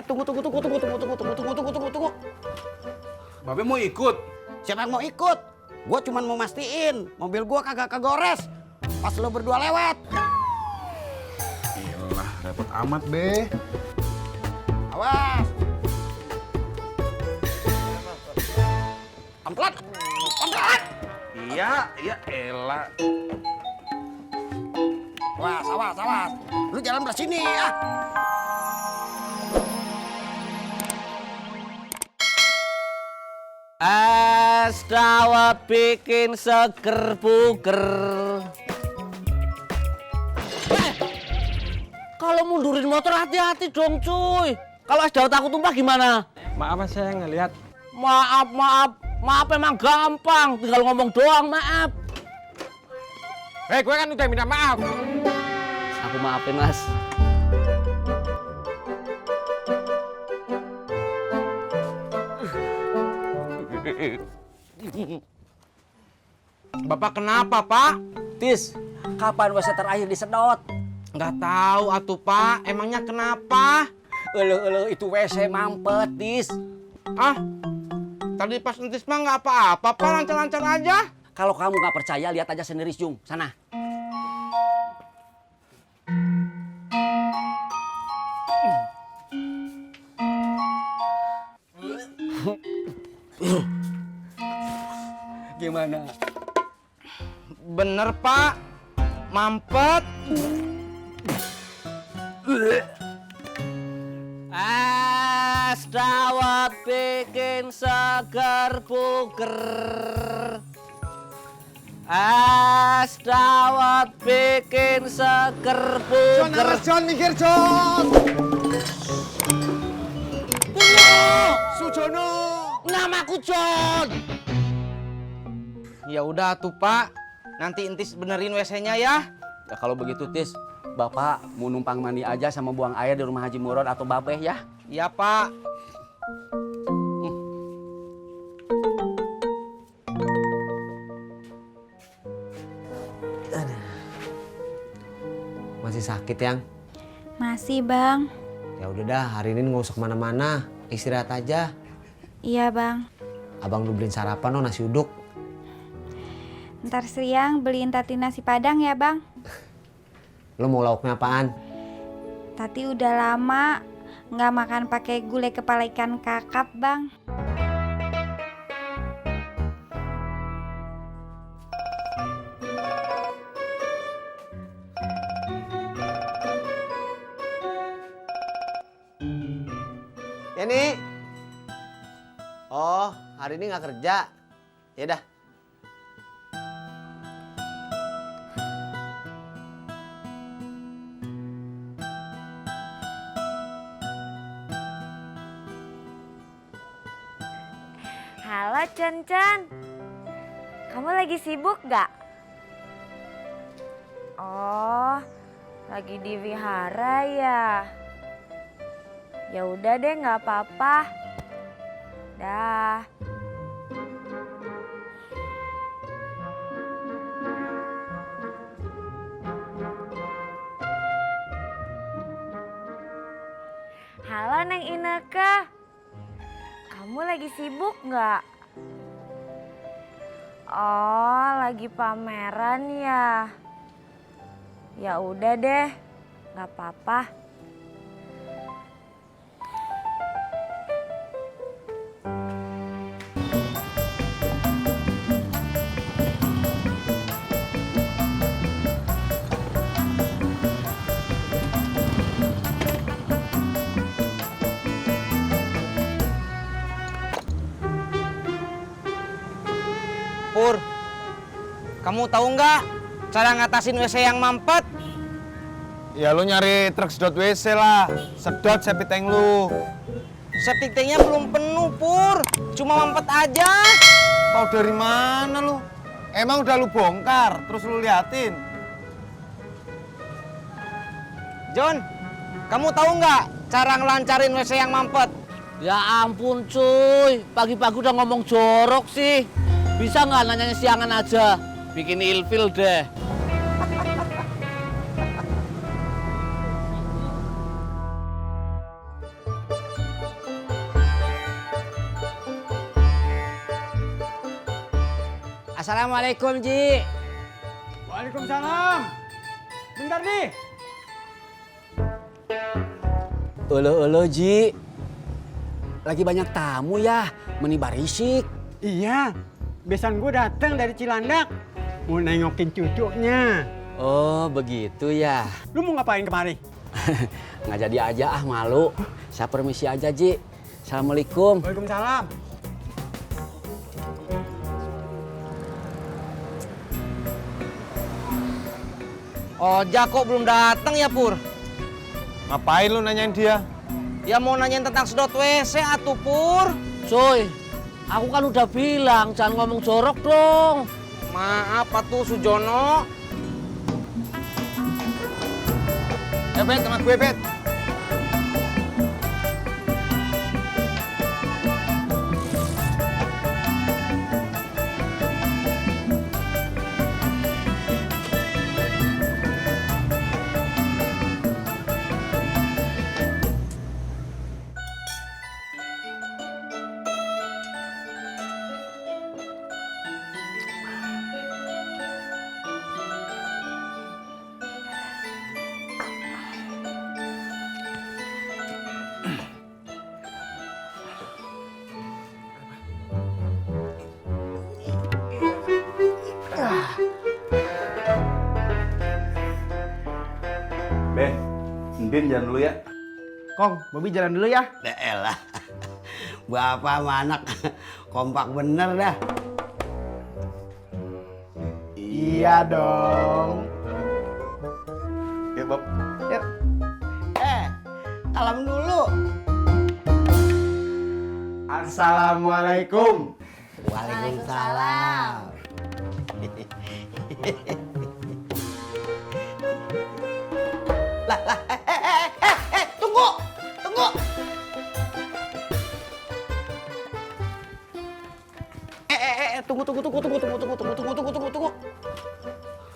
tunggu. Tunggu. Babe mau ikut? Siapa yang mau ikut? Gua cuman mau mastiin mobil gua kagak kegores pas lo berdua lewat. Iyalah, repot amat, Be. Awas. Pelan. Iya, elah. Awas. Lu jalan belah sini ya. Es dawet bikin seger buger. Kalau mundurin motor hati-hati dong cuy. Kalau es dawet aku tumpah gimana? Maaf mas, saya ngelihat. Maaf emang gampang. Tinggal ngomong doang maaf. Gue kan udah minta maaf. Aku maafin mas. Bapak kenapa, Pak? Tis, kapan WC terakhir disedot? Nggak tahu atuh, Pak. Emangnya kenapa? Elu itu WC mampet, Tis. Ah, tadi pas entis mah nggak apa-apa, Pak. Lancar-lancar aja. Kalau kamu nggak percaya, lihat aja sendiri, Jung. Sana. Gimana? Bener, Pak. Mampet. Es dawet bikin seger buger. Es dawet bikin seger buger. John, mikir, John. Sujono. Namaku John. Ya udah tuh, Pak. Nanti entis benerin WC-nya ya. Ya kalau begitu Tis, Bapak mau numpang mandi aja sama buang air di rumah Haji Murad atau Babeh ya. Iya, Pak. Masih sakit yang? Masih bang. Ya udah dah, hari ini nggak usah kemana-mana, istirahat aja. Iya bang. Abang lu beliin sarapan dong, nasi uduk. Ntar siang beliin Tati nasi padang ya bang. Lo mau lauknya apaan? Tati udah lama nggak makan pakai gulai kepala ikan kakap bang. Yani. Oh, hari ini nggak kerja. Ya dah. Halo Cen, kamu lagi sibuk gak? Oh, lagi di wihara ya? Ya udah deh, nggak apa-apa. Dah. Halo Neng Ineke. Kamu lagi sibuk nggak? Oh, lagi pameran ya? Ya udah deh, nggak apa-apa. Pur, kamu tahu nggak cara ngatasin WC yang mampet? Ya lu nyari truk sedot WC lah. Sedot septic tank lu. Septic tanknya belum penuh, Pur. Cuma mampet aja. Tahu dari mana lu? Emang udah lu bongkar, terus lu liatin. John, kamu tahu nggak cara ngelancarin WC yang mampet? Ya ampun cuy, pagi-pagi udah ngomong jorok sih. Bisa nggak nanyanya siangan aja? Bikin ilfil deh. Assalamualaikum, Ji. Waalaikumsalam. Bentar nih. Elo, Ji. Lagi banyak tamu ya, meni barisik. Iya, besan gue datang dari Cilandak. Mau nengokin cucunya. Oh, begitu ya. Lu mau ngapain kemari? Nggak jadi aja malu. Saya permisi aja, Ji. Assalamualaikum. Waalaikumsalam. Ojak kok belum datang ya, Pur? Ngapain lu nanyain dia? Ya mau nanyain tentang sedot WC atuh, Pur. Cuy, aku kan udah bilang jangan ngomong jorok dong. Maaf atuh Sujono. Ya, Bet, sama gue, Bet. Beh, Ndin jalan dulu ya. Kong, Bobi jalan dulu ya. Elah. Bapak sama anak kompak bener dah. Iya dong. Ya, Bob. Yuk. Salam dulu. Assalamualaikum. Waalaikumsalam. Tunggu. Tunggu.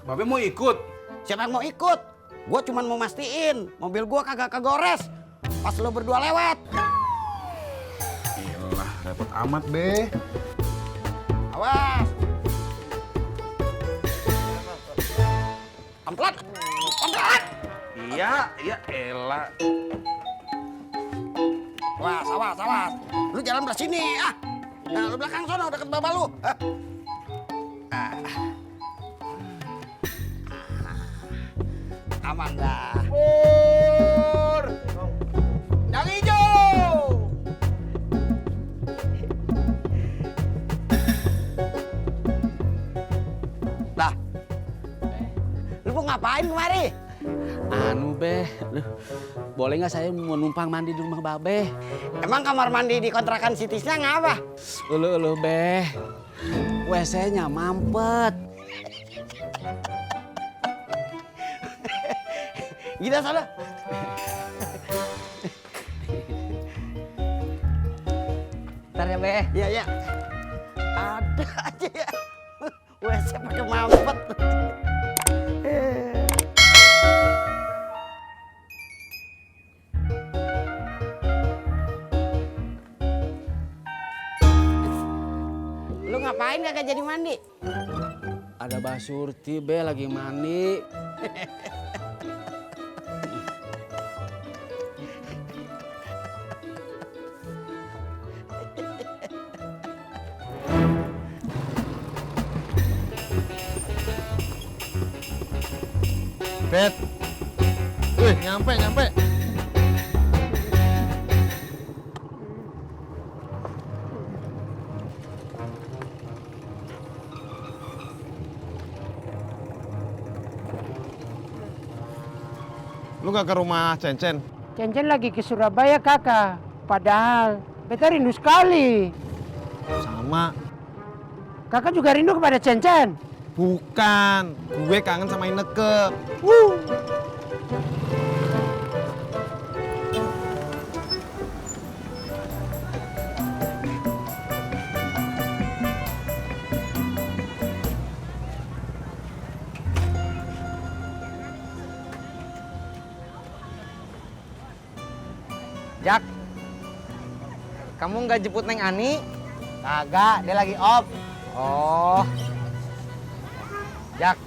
Babe mau ikut. Siapa yang mau ikut? Gua cuman mau mastiin mobil gua kagak kegores pas lo berdua lewat. Iyalah, repot amat, Be. Awas. Pelan. Iya, elah. Awas. Lu jalan belah sini, ah. Nah, lu belakang sono deket baba lu. Aman dah. Pur! Yang hijau! Dah. Lu mau ngapain kemari? Anu, Beh. Duh, boleh nggak saya mau numpang mandi di rumah Babe? Emang kamar mandi di kontrakan si Tisna ngapa? Ulu, Beh. WC-nya mampet. Gitu sana. Ntar ya, Be. Iya. Ada aja ya. WC pakai mampet. Lu ngapain kagak jadi mandi? Ada Mbak Surti, Be, lagi mandi. Bet. Wih, nyampe. Lu gak ke rumah Cencen? Cencen lagi ke Surabaya kakak. Padahal beta rindu sekali. Sama. Kakak juga rindu kepada Cencen. Bukan. Gue kangen sama Ineke. Jak, kamu nggak jemput Neng Ani? Kagak, dia lagi off. Oh, Jak.